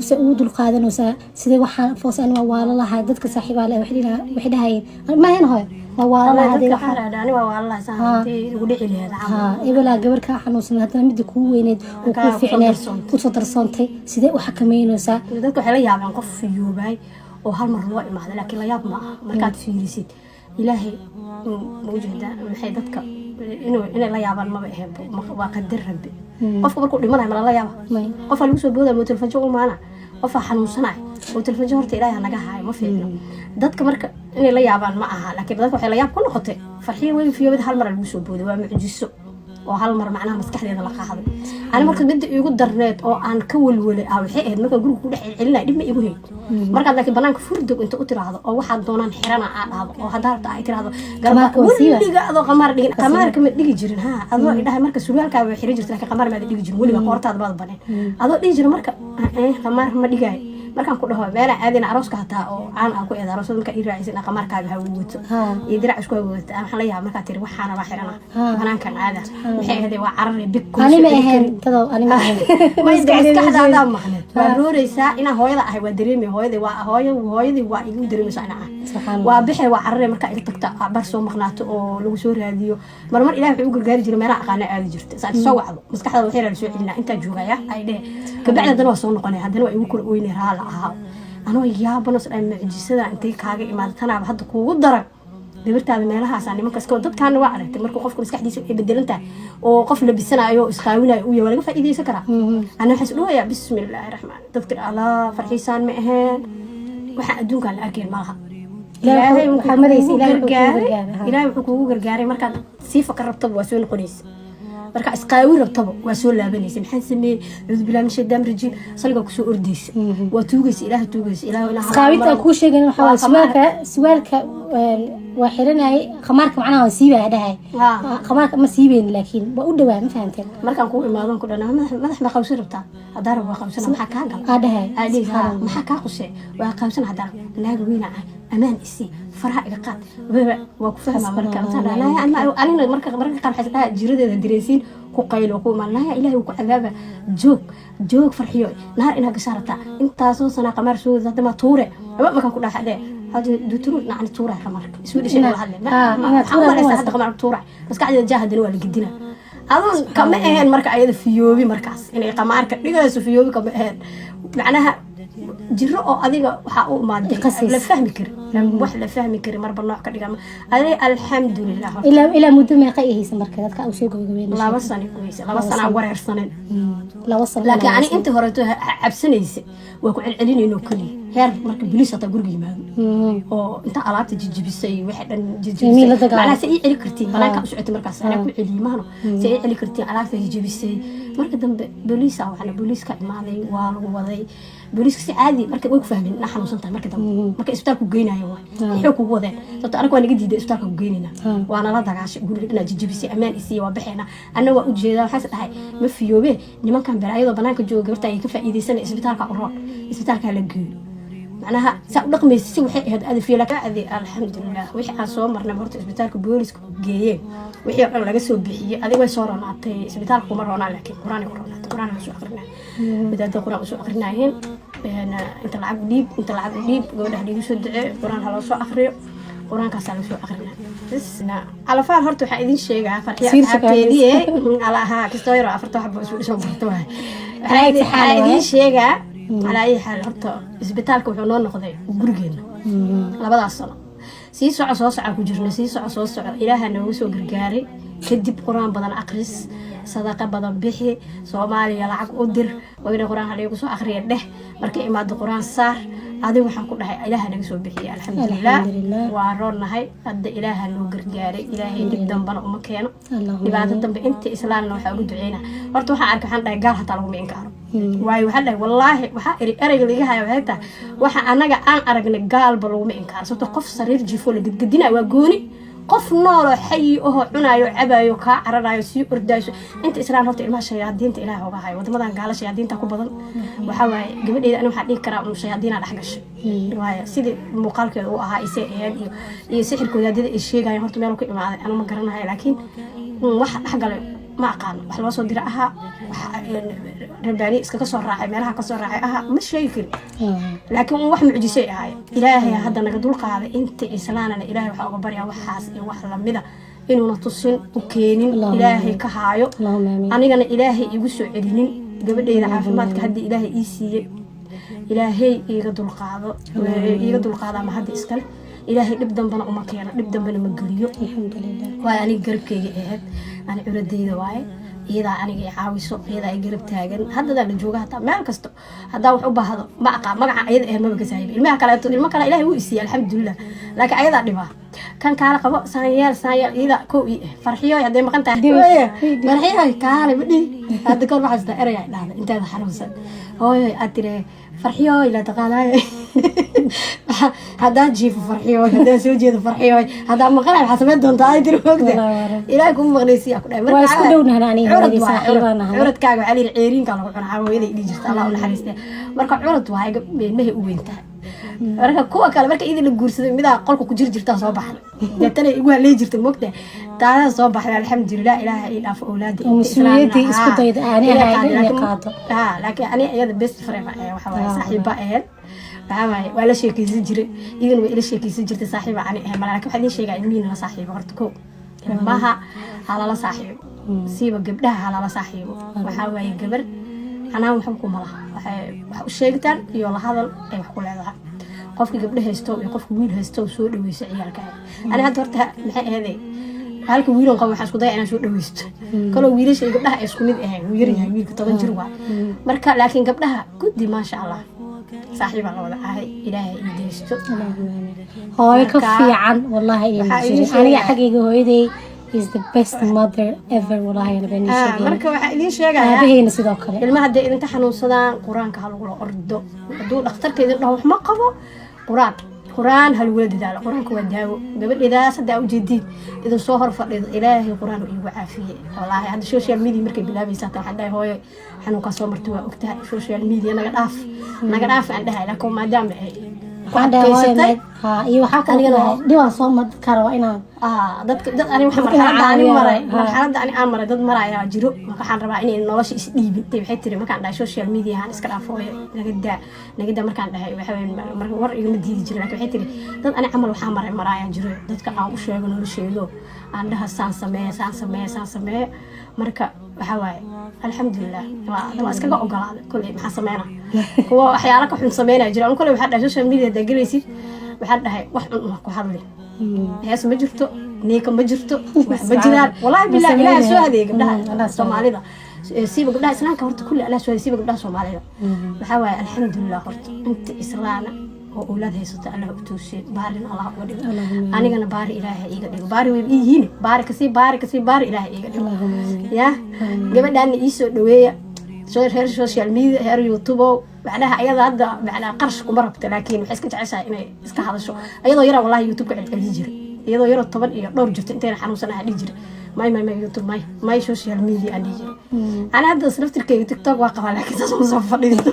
se ugu dulqaadanaysaa sidee waxaan Foose ani waa waala lahay. Dadka saaxiibaa leh waxay dhahayeen, maahan hooy, waa waala lahay. Dadka waxaa qaar ani waa waalaha saan intay igu dhici lahayd camal. Haa, ebelaa gabar kaa xanuunsan, haddana midda kuu weyneed oo Kaa kuu kusoo fiicneed darsoontay. Kusoo darsoontay, sidee u xakameynaysaa? Dadka waxay la yaabeen qof fiyoobay oo hal mar loo imaado, laakiin la yaab ma aha markaad fiirisid. Ilaahay maujeedaa maxay dadka inay la yaabaan maba aheen. Waa qadar Rabbi. Qofka markuu dhimanayo malala yaaba? May. Qofaa lagu soo boodaya, mowtalfajo u maana, qofaa xanuunsanaya mowtalfajo. Horta Ilaahay ha naga haayo, ma fiicno. Dadka marka inay la yaabaan ma aha, laakiin dadka waxay la yaab ku noqotay Farxiyo weyn fiyoobada hal mar lagu soo booday. Waa mucjiso oo hal mar macnaha maskaxdeeda la qaaday. Ani marka midda iigu darneed oo aan ka welwelay ah waxay ahayd markaan guriga ku dhex celcelinaya, dhib ma igu hayn markaad, laakiin banaanka furdog inta u tiraahdo oo waxaad doonaan xirana aa dhahdo oo haddaa rabta ay tiraahdo. Qamaarka waa siiba. Weliga adoo qamaar dhigin, qamaarka ma dhigi jirin. Ha, adoo idhahay marka surwaalkaaga way xiran jirta, laakiin qamaar maada dhigi jirin weliga, qoortaada maada baneen. Adoo dhihi jira marka qamaar ma dhigaayo, markaan ku dhaho meelaa aadina, arooska hataa oo caan ah ku eeda aroosada, markaa ii raacaysa inaa qamaarkaaga ha wato iyo dirac isku wato, waxaan la yaaba markaa tiri waxaana waa xirana, banaankan aada. Maxay ahayd? Waa carare big. Ani ma ahayn dadow, ani ma ahayn. Maskaxdaadaa maqneed, waa rooreysaa. Inaa hooyada ahay waa dareemay, hooyadii waa hooyo, hooyadii waa igu dareemaysaa inaa ahay. Subxaan. Waa bixi, waa carare. Markaa iga tagta, bar soo maqnaato oo lagu soo raadiyo. Marmar Ilaah wuxuu u gargaari jiray meelaha aqaana aadi jirta, saad soo wacdo maskaxdaada waxay la soo celinaa intaa joogaya ay dhehe. Kabacdi haddana waa soo noqonaya, haddana waa igu kala oynay. Raala ahaa anoo yaabano is dhahay, mucjisada intay kaaga imaada tanaaba hadda kuugu daran gabartaada meelahaasa nimanka iska. Dadkaana waa aragtay, markuu qofka maskaxdiisa ay bedelan tahay oo qof labisanayo oo isqaawinayo uu yahay, waa laga faa'iidaysan karaa. Ana waxaan is dhahayaa, bismillaahi raxmaan, dadka Allah farxiisaan ma aheen, waxaan adduunkan la arkayn malaha. Ilaahay Ilaahay wuxuu waxaa maraysa, kuugu Ilaahay wuxuu kuugu gargaaray. gargaaray, ha. Ilaahay wuxuu kuugu gargaaray markaad sii fakar rabtaba waa soo noqonaysa, markaa isqaawi rabtaba waa soo laabanaysa. Maxaan sameeyey? Cuudu billahi min shaytaan rajiim. Saligaa kusoo ordaysa, waa tuugaysa, Ilaah tuugaysa, Ilaah inaa Isqaawinta aan kuu sheegayn waxaa waaye Waa qamaar. Suwaalka waa xiranayay, khamaarka macnaha waa siibaya dhahay. Khamaarka ma siibeyn, laakiin waa u dhawaa, ma fahamteen? Markaan kuu imaadon ku dhana, madax ma qawsan rabtaa? Haddaa rabo waa qawsana, maxaa kaa gala? Aa dhahay. Aa dhihi, haa, maxaa kaa qusee? Waa qawsana haddaa rabo, naaga weyna ah, amaan isii, faraha iga qaad. Waa ku fahmaa marka. Intaan dhaha, "Naya, anina marka mararka qaar waxay dhahaa jiradeeda dareensiin ku qaylo ku imaan, naya, Ilaahay wuu ku cadaaba, joog joog Farxiyo, naar inaa gashaa rabtaa, intaasoo sanaa qamaar soo wada, hadda tuure." Aba markaan ku dhaha dhee hada duturu nacni tuuray qamaarka isku dhishay wala hadle. Inaad maxaa tuuray u malaysaa? u Hadda qamaar tuuray maskaxdeeda jaa, haddana waa la gedina. Adoon kama aheen marka ayada fiyoobi, markaas inay qamaarka dhigayso fiyoobi kama aheen. Macnaha jiro oo adiga waxaa u imaaday Qasaysa. la fahmi karin, wax la fahmi karin, marba nooc ka dhiga adi. Alxamdulilah horta. Ilaa muddo meeqa ay haysa marka dadka u soo gabagabeyn? 2 sano ku haysa, 2 sanaa wareersaneen. 2 sano. Laakiin ani inta horeeto cabsanaysa waa ku celcelinayno keliya, heer marka boliis hataa guriga yimaado oo inta alaabta jijibisay, wixii dhan Yamiin la jijibisay. dagaalamo. Macnaha se ii celi kartiin, banaanka u socotay markaas anaa ku celiyey maahno, se ii celi kartiin, alaabta jijibisay. Marka dambe booliisa waxana booliiska imaaday, waa lagu waday booliiska si caadi. Marka way ku fahmeen inaa xanuunsan tahay. Marka dambe marka isbitaalku geynayo waay xoog kugu wadeen, sababto anaga waa naga diiday, isbitaalka ku geynayna, waa nala dagaashay, guriga dhanaa jijibisay, ammaan isiiya, waa baxeena. Anna waa ujeedaa, waxaas dhahay ma fiyoobe nimankan balaayadoo banaanka jooga, gabarta ay ka faa'iidaysanay, isbitaalka u roon, isbitaalka la geeyo. Macnaha saa u dhaqmaysa si waxay ahayd aada fiila kacdi. Alxamdulilah, wixii aan soo marnay horta isbitaalka booliska geeyeen, wixii oo dhan laga soo bixiyey. Adig way soo roonaatay, isbitaalka kuma roonaan, laakiin Qur-aan ku roonaatay. Qur-aan la soo aqrinay, wadaadda Qur-aan usoo aqrinayeen. Inta lacag u dhiib, inta lacag u dhiib, gabadha haliigu soo ducee, Qur-aan ha loo soo aqriyo, Qur-aankaasaa laga soo aqrinaa. Alafaal horta waxaa idin sheegaa farxiya asxaabteedii alaha kastoo yaroo afarta waxba isu dhisoo barta waay. Waxaa idin sheegaa, calaa ayi xaal, horta isbitaalka wuxuu noo noqday gurigeena labadaas sano. Sii soco soo soco ku jirna, sii soco soo soco, Ilaaha noogu soo gargaaray. Kadib Qur-aan badan aqris, sadaqa badan bixi, Soomaaliya lacag u dir, wayna Qur-aan haliigu soo aqriya dheh, markay imaado Qur-aan saar. Adig waxaan ku dhahay Ilaaha naga soo bixiyay, alxamdulilah, waa roonnahay hadda. Ilaaha noo gargaaray, Ilaahay dhib dambana uma keeno, dhibaato dambe. Inta islaamna waxaa ugu duceyna. Horta waxaan arkay, waxaan dhahay gaal hataa laguma inkaaro, waayo waxaan dhahay wallaahi waxaa eri ereyga laga haya waxay tahay waxa anaga aan aragnay gaalba laguma inkaaro, sababto qof sariir jifo la gedgedinayo waa gooni, qof nooloo xayi ahoo cunaayo, cabayo, kaa cararayo, sii ordaayo. Inta islaan horta ilmaha shayaadiinta Ilaah oga hayo. Wadamadan gaala shayaadiinta ku badan. Waxaa waaye gabadheeda ani waxaa dhihi karaa un shayaadiina dhex gashay, waayo sidii muuqaalkeeda uu ahaa isay ahayd iyo sixirkooda hadida ay sheegayaan horta meel ka imaaday anu ma garanayo, laakiin waxa dhex galay ma aqaano. Wax loo soo dira ahaa, rabbaani iskaga soo raacay, meelaha kasoo raacay ahaa, ma sheegi karin, laakiin un wax mucjisay ahaay. Ilaahay hadda naga dul qaaday. Inta islaanana Ilaahay waxaa uga baryaa waxaas iyo wax lamida inuuna tusin, u keenin, Ilaahay ka haayo, anigana Ilaahay igu soo celinin. Gabadheyda caafimaadka haddii Ilaahay ii siiyey, Ilaahay iiga dulqaado, iiga dulqaada ama hadda iskale. Ilaahay dhib dambana uma keeno, dhib dambana ma geliyo. Waayo aniga garabkeyga ahayd, ani curadeyda waaye, iyadaa aniga i caawiso, iyadaa i garab taagan. Haddadaa la jooga hataa meel kasto haddaa wax u baahdo ma aqaa magaca ayada eh maba kasaahiba. Ilmaha kaleeto, ilmo kale Ilahay wuu isiiyey, alxamdulilah, laakiin ayadaa dhibaa kan kaala qabo, saanyeel saanyeel, iyada kow ii eh. Farxiyo hadday maqan tahay, farxiyo kaale ma dhihi. Hadda kor waxaa jirtaa erey ay dhahda inteeda xanuunsan, hooyo aad tire farxiyo ila taqaanaayo. Haddaan jiifo farxiyo, haddaan soo jeedo farxiyo, haddaan maqanayo waxaa samayn doontaa ay tiri, moogta Ilaahay kuma maqnaysiya ku dhahay. Waa isku dhownahan aniga hooyadii, saaxiibaan nahay. Curadkaaga waxaa layidhi ceeriinkaa lagu cunaa, hooyaday dhihi jirta, Allah u naxariiste. Marka curad waaye, ilmahay u weyn tahay. Marka kuwa kale marka idin la guursaday, midaa qolka ku jiri jirtaa soo baxday, deetana igu haley jirta, moogta taadaa soo baxday. Alxamdulilah, Ilaaha ii dhaafo awlaada. Oo mas-uuliyaddii isku dayda ani ahayd inay qaado. Laakiin ani iyada best friend waxa waaye, saaxiiba ahayd. Waxaa waaye waa la sheekeysan jiray, idin way ila sheekeysan jirtay, saaxiiba ani ahayd mala. Laakiin waxaa idin sheegaa ilmihiina la saaxiibo. Horta ko ilmaha ha lala saaxiibo, siiba gabdhaha ha lala saaxiibo. Waxaa waaye gabar anaa waxba kuma laha, waxay wax u sheegitaan iyo la hadal ay wax ku leedahay. Qofka gabdho haysto iyo qofka wiil haysto soo dhaweyso ciyaalkaaga. Ani hadda horta maxay ahaydey halka wiilon qabo, waxaan isku daya inaan soo dhaweysto. Kaloo wiilasha iyo gabdhaha ay isku mid ahayn, wuu yaryahay wiilka, 10 jir waa. Marka laakiin gabdhaha guddi, maasha Allah, saaxiibaa la wada ahay, Ilaahay ii deysto. Hooyo ka fiican wallahi ina jirin. Aniga xaggayga hooyaday is the best mother ever, wallahi ana been sheegay. Marka waxaa idiin sheegayaa, aabahayna sidoo kale. Ilmaha hadday idinka xanuunsadaan, Qur-aanka ha lagula ordo. Hadduu dhakhtarka idin dhaho wax ma qabo, Qur-aan, Qur-aan ha lagula dadaalo. Qur-aanka waa daawo. Gabadheedaas hadda ujeediin idin soo hor fadhido, Ilaahay Qur-aan uu iigu caafiyey wallaahi. Hadda social media markay bilaabaysa hataa waxaan dhahay hooyo xanuunkaa soo martay waa ogtahay, social media naga dhaaf, naga dhaaf aan dhahay, laakiin maadaama ay ku adkaysatay. Iyo waxaa kaloo dhibaan soo mar kara waa inaan Dadka dad ani waxa marxaladda ani maray, marxaladda ani aan maray dad marayaa jiro. Marka waxaan rabaa inay nolosha is dhiibin. Waxay tiri markaan dhahay social media aan iska dhaafo hooyo, naga daa, naga daa markaan dhahay, waxa weeye marka war igama diidi jirin, laakiin waxay tiri dad ani camal waxaa maray marayaa jiro, dadka aan u sheego nolosheedo, aan dhaha saan sameeya, saan sameeya, saan sameeya. Marka waxaa waaye alxamdulilah, waa iskaga ogolaaday. Koley maxaa sameynaa, kuwa waxyaalo ka xun sameynaya jira. Anu koley waxaa dhahay social media haddaa gelaysid, waxaa dhahay wax cun uma ku hadli, hees ma jirto, niika ma jirto, wax ma jiraan. Wallahi bilah, Ilaah soo hadeeyay gabdhaha Soomaalida, siiba gabdhaha islaamka. Horta kulli Allah soo hadeeyay, siiba gabdhaha Soomaalida. Waxaa waaye alxamdulilah, horta inta islaana Oo owlaad haysato Allah u toosiyo, baarin Allah uga dhigo. Anigana baari Ilaahay iiga dhigo. Baari way ii yihiin, baari kasii, baari kasii, baari Ilaahay iiga dhigo. Ya gabadhaana ii soo dhaweeya, soo reer social media, reer YouTube. Macnaha ayada hadda macnaha qarash kuma rabta, laakiin waxay iska jeceshahay inay iska hadasho. Ayadoo yaraa wallahi YouTube ka celcelin jiray, iyadoo yaroo 10 iyo dhowr jirto, intayna xanuunsanaha dhihi jiray, "May, may, may YouTube, may, may social media," aan dhihi jiray. Ana hadda laftirkeyga TikTok waa qabaa, laakiin saas uma soo fadhiisto.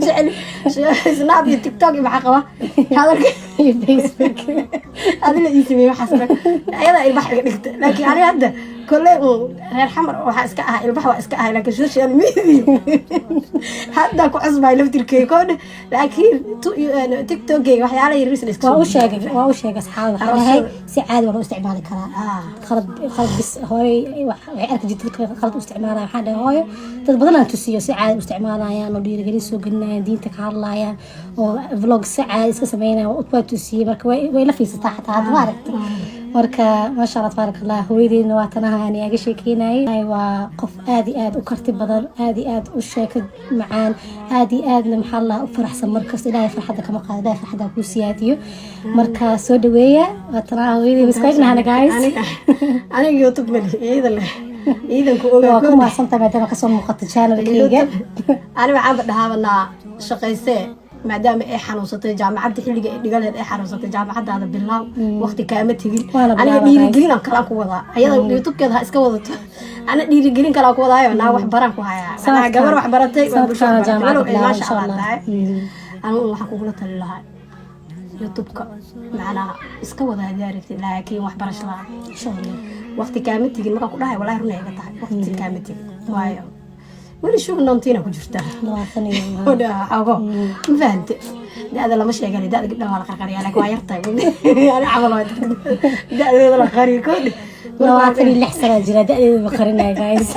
Jecel Snap iyo TikTok iyo maxaa qaba hadalka iyo Facebook. Adila ii sameeyey waxaas dhan, ayadaa ilbax iga dhigta. Laakiin aniga hadda kolley uun reer Xamar waxaa iska ahay, ilbax waa iska ahay, laakiin social media hadda ku cusbay laftirkeyga koodhe. Laakiin TikTokeyga waxyaala yaris la iska Waa soo u sheegay, waa u sheegay asxaabda. Waxaa dhahay si caadi waa loo isticmaali karaa. Qalad, qalad bis hooyo waxay arki jirtay dadka qalad u isticmaalaya. Waxaan dhahay, hooyo, dad badan aan tusiyo si caadi u isticmaalayaan oo dhiirigelin soo gelinayaan, diinta ka hadlayaan oo vlog si caadi iska sameynayaan. Waa tusiyey. Marka way la fiirsataa xataa hadda, ma aragta? Marka maasha Allah, tabaaraka Allah. Hooyadeedna waa tanaha aan iyaga sheekeynayay. Waa qof aad iyo aad u karti badan, aad iyo aad u sheeko macaan, aad iyo aadna, maxaa la, u faraxsan markasta. Ilaahay farxadda kama qaado, Ilaahay farxadda kuu siyaadiyo. Marka soo dhaweeya, waa tanaha hooyadey. Miskagnahana guys. Aniga YouTube mali ciidan leh, ciidanku ogaa. Waa ku mahadsantahay maadaama kasoo muuqata channelkayga. Ani waxaanba dhahaabanaa shaqaysee, maadaama ay xanuunsatay jaamacadda xilliga ay dhigaleed ay xanuunsatay. Jaamacadaada bilaaw, waqti kaama tegin. Waana aniga bilaabaa. Dhiirigelin kalaan ku wadaa ayada. YouTubekeeda ha iska wadato, ana dhiirigelin kalaan ku wadaayo. Naa wax baraan ku hayaa. Macnaha gabar wax baratay waa bulsho Sanadkaana wax baratay. Jaamacadda Walow ay bilaaba, maasha insha Allah Allah. tahay. Anigu waxaan kugula tali lahaa YouTube-ka macnaha iska wada haddii aragtid, laakiin waxbarashada Insha Allah. Waqti kaama tegin markaan ku dhahay, wallahi runa iga tahay, waqti kaama tegin, waayo weli shug nontiina ku jirtaa. 20 iyo Xogo ma fahante? Da-da lama sheegana, da-da gabdhaha waa la qarqariyaa, laakiin waa yartahay. Ani camal waa dadka da-dooda la qariyo koodhe. 26 sana jira, da-deeda ma qarinaya guys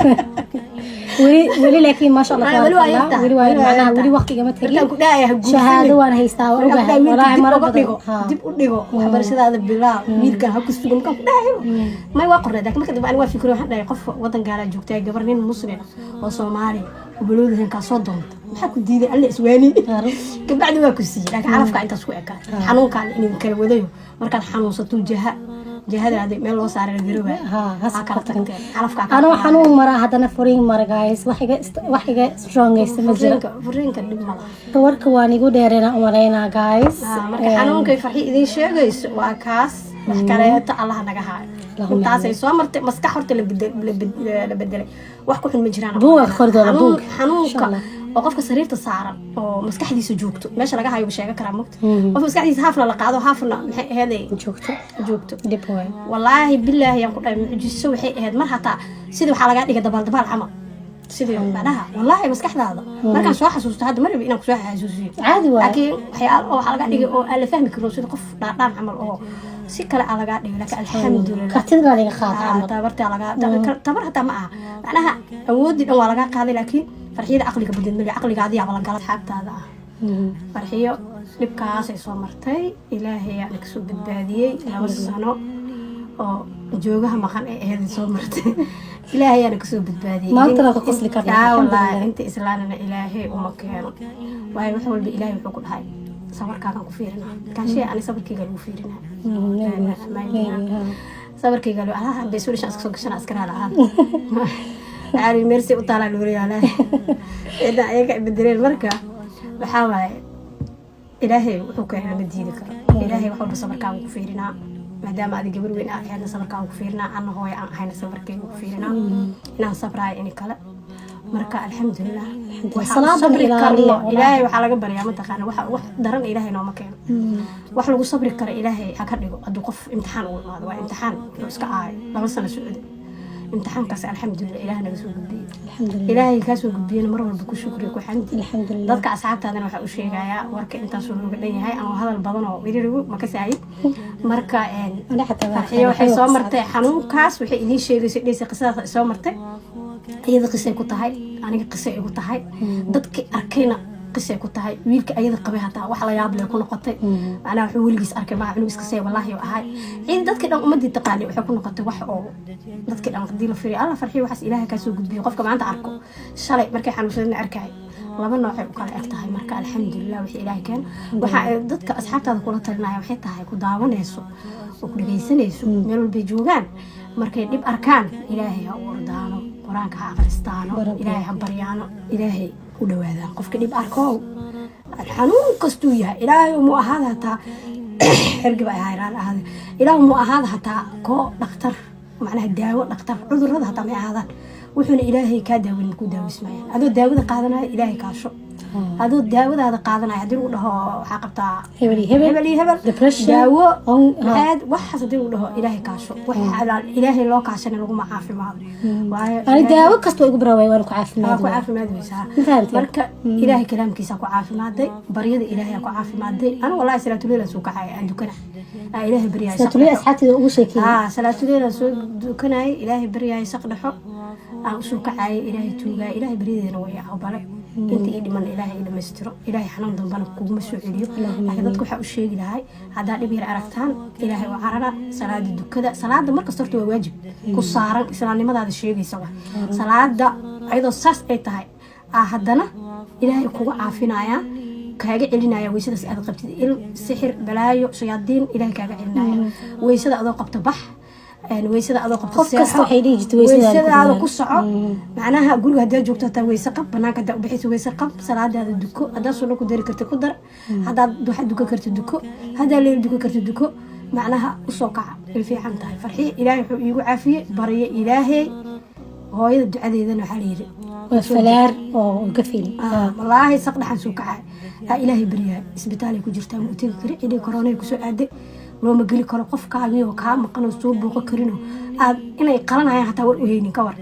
weli, weli. Laakiin maasha Allah, Weli waa tabaaraka Allah. yartahay. Weli waa Weli waa macnaha yartahay. Weli waqtiga ma tegin. Markaan ku dhahaya ha guursanin. Shahaado waan haystaa, waa Markaan ku ogahay. dhahay wiilka Walaahi dib mara uga badan dhigo, dib u dhigo waxbarashadaada, bilaab, wiilkan ha ku sugo markaan ku dhahayo, may waa qorneed. Laakiin marka dambe ani waa fikiro, waxaan dhahay qof wadan gaalaa joogtaa, gabar nin Muslim ah oo Soomaali oo baloodahan kaa soo doonta, maxaa ku diiday? Alle iswaani kabacdi waa ku siiyey. Laakiin calafkaa intaas ku ekaa, xanuunkaan idin kala wadayo. Markaad xanuunsato jaha jahadaada meel loo saaray la garowa has aa kala tagteen, calafkaa kala Anoo qaaday. Xanuun mara, haddana furiin mara guys, wax iga strongest ma jiro. Furiinka dhib ma laha. Warka waan igu dheerena umalaynaa guys. Marka xanuunkay Farxi idiin sheegayso waa kaas. Wax kaleeto Allaha naga haayo. Allahumma. Intaasay soo martay maskax horta la bedelay, wax ku xun ma jiraan. Buug aad qori doona, buug. Xanuunka Insha Allah. oo qofka sariirta saaran oo maskaxdiisa joogto, meesha laga hayo buu sheegan karaa mogta. Qof maskaxdiisa haafna la qaado, haafna maxay aheeday joogto. Joogto. Dhib waay. Wallaahi bilaahi yaan ku dhahay, mucjiso waxay ahayd. Mar hataa sidii waxaa lagaa dhigay dabaal dabaal camal, sidii macnaha wallaahi maskaxdaada markaan soo xasuusto hadda, ma rabi inaan kusoo xasuusiyo. Caadi waay. Laakiin waxyaalo oo waxaa laga dhigay oo aan la fahmi karin, sida qof dhaadhaan camal oo si kale aa lagaa dhigay. Laakiin alxamdulilah. Kartida laga qaada camal. Tabartaa lagaa tabar hataa ma aha, macnaha awoodii dhan waa lagaa qaaday, laakiin Farxiyada caqliga badan mali, caqligaadi yaaba la gala asxaabtaada ah. Farxiyo dhibkaasay soo martay, Ilaahay aana kasoo badbaadiyey. 2 sano oo joogaha maqan ee aheed soo martay, Ilaahay aana kasoo badbaadiyey. Maantana ka qosli karnaa, Yaa wallaahi. Alxamdulilah. Inta islaanana Ilaahay uma keeno, waayo wax walba Ilaahay wuxuu ku dhahay sabarkaagan ku fiirinaa. Kaashee ani sabarkayga lagu fiirinaa. Maybe, maybe, ha. Sabarkayga lagu alaha baysuulishan iska soo gashana askaraa lahaan caari meersi u taalaa luuriyaalaa cidda ayaga bedeleen. Marka waxaa waaye Ilaahay wuxuu keenay lama diidi karo. Ilaahay wax walba sabarkaaga ku fiirinaa. Maadaama adi gabar weyn aad ahaydna sabarkaaga ku fiirinaa, anna hooyo aan ahayna sabarkayga ku fiirinaa, inaan sabraayo ini kale. Marka alxamdulilah, waxaan Salaadan sabri ilaaliya, karno. wallaahi. Ilaahay waxaa laga baryaa, mataqaana, wax daran Ilaahay nooma keeno. Wax lagu sabri karo Ilaahay ha ka dhigo. Hadduu qof imtixaan ugu imaado, waa imtixaan wuxuu iska aayo 2 sano socda imtixaankaas. Alxamdulilah, Ilaah naga soo gudbiyey. Alxamdulilah. Ilaahay kaa soo gudbiyena mar walba ku shukriyo, ku xamdi. Alxamdulilah. Dadka asxaabtaadana waxaa u sheegayaa warka intaasuu nooga dhan yahay ama hadal badan oo wiririgu ma ka saayid. Marka Ani xataa waa Farxiyo waxay soo waxay martay xanuunkaas. Waxay idiin sheegaysa dheysa qisadaas ay soo martay. Iyada qisay ku tahay, aniga qisay igu tahay, dadkii arkayna qisay ku tahay. Wiilka ayada qabay hataa wax la yaab leh ku noqotay. Macnaha wuxuu weligiis arkay maa cunugiis qisay wallaahi oo ahay ciid dadkii dhan ummadii taqaanay waxay ku noqotay wax oo dadkii dhan hadii la firiyo. Alla, Farxiyo, waxaas Ilaahay kaa soo gudbiyo. Qofka maanta arko, shalay markay xanuunsadana arkay. Laba noocay u kala eg tahay. Marka alxamdulilah, wixii Ilaahay keeno. Waxa ay dadka asxaabtaada kula talinaya waxay tahay, ku daawanayso oo ku dhegaysanayso meel walbay joogaan, markay dhib arkaan Ilaahay ha u ordaano, Qur-aanka ha akhristaano, Ilaahay ha baryaano, Ilaahay u dhawaadaan. Qofka dhib arko, xanuun kastuu yahay, Ilaahay mu ahaada hataa xergiba ay hayraan ahaade, Ilaah mu ahaada hataa koo dhakhtar, macnaha daawo dhakhtar, cudurada hataa may ahaadaan, wuxuuna Ilaahay kaa daaweyn ku daawismayaan. Adoo daawada qaadanaya Ilaahay kaasho. Adoo daawadaada qaadanaya, haddii lagu dhaho waxaa qabtaa hebel iyo hebel, hebel iyo hebel, depression, daawo ha. Maxaad waxaas haddii lagu dhaho, Ilaahay kaasho. Wax Ilaahay loo kaashana laguma caafimaado, waayo Ani daawo kasta waa igu barawaay, waan ku waa caafimaad ku caafimaad weysaa. Ma fahamtay? Marka Ilaahay kalaamkiisa ku caafimaaday, baryada Ilaahay ku caafimaaday. Anigu wallahi salaatuleyl aan soo kacay, aan dukana, aan Ilaahay baryay. Salaatuleyl asxaabteeda ugu sheekeeyey. Haa, salaatuleyl aan soo dukanayay, Ilaahay baryay, saq dhexo aan usoo kacayay, Ilaahay tuugay, Ilaahay baryadeena way aqbalay. Inta ii dhiman Ilaahay ii dhamaystiro, Ilaahay xanuun dambana kuguma soo celiyo. Laakiin dadka waxaa u sheegi lahay, haddaa dhib yar aragtaan, Ilaahay u carara, salaada dukada. Salaada markasta horta waa waajib ku saaran, islaamnimadaada sheegaysa. Wa salaada ayadoo saas ay tahay aa haddana Ilaahay kugu caafinaya, kaaga celinaya weysadaas aad qabtid il, sixir, balaayo, shayaadiin Ilaahay kaaga celinaya. Weysada adoo qabto bax, weysada adoo qabto Qof kasta seexo. waxay dhihi jirtay weysadaada ku Weysadaada dadaal. ku soco. Macnaha guriga haddaa joogto hataa weyse qab, banaanka haddaa ubixayso weyse qab, salaadaada duko. Haddaa sunno ku dari karta ku dar, haddaad duxa dukan karta duko, haddaa leel dukan karta duko. Macnaha usoo kaca, ay fiican tahay. Farxiye Ilaahay wuxuu iigu caafiyey baryo Ilaahay, hooyada ducadeedana waxaa layidhi Waa falaar oo gafin. Wallaahi saq dhaxan soo kacay aa Ilaahay baryahay. Isbitaalay ku jirtaa, ma u tegi kari, xilli koronay kusoo aaday, looma geli karo. Qofkaagii oo kaa maqan oo soo booqo karinoo aad inay qalanayaan hataa war u haynin, ka war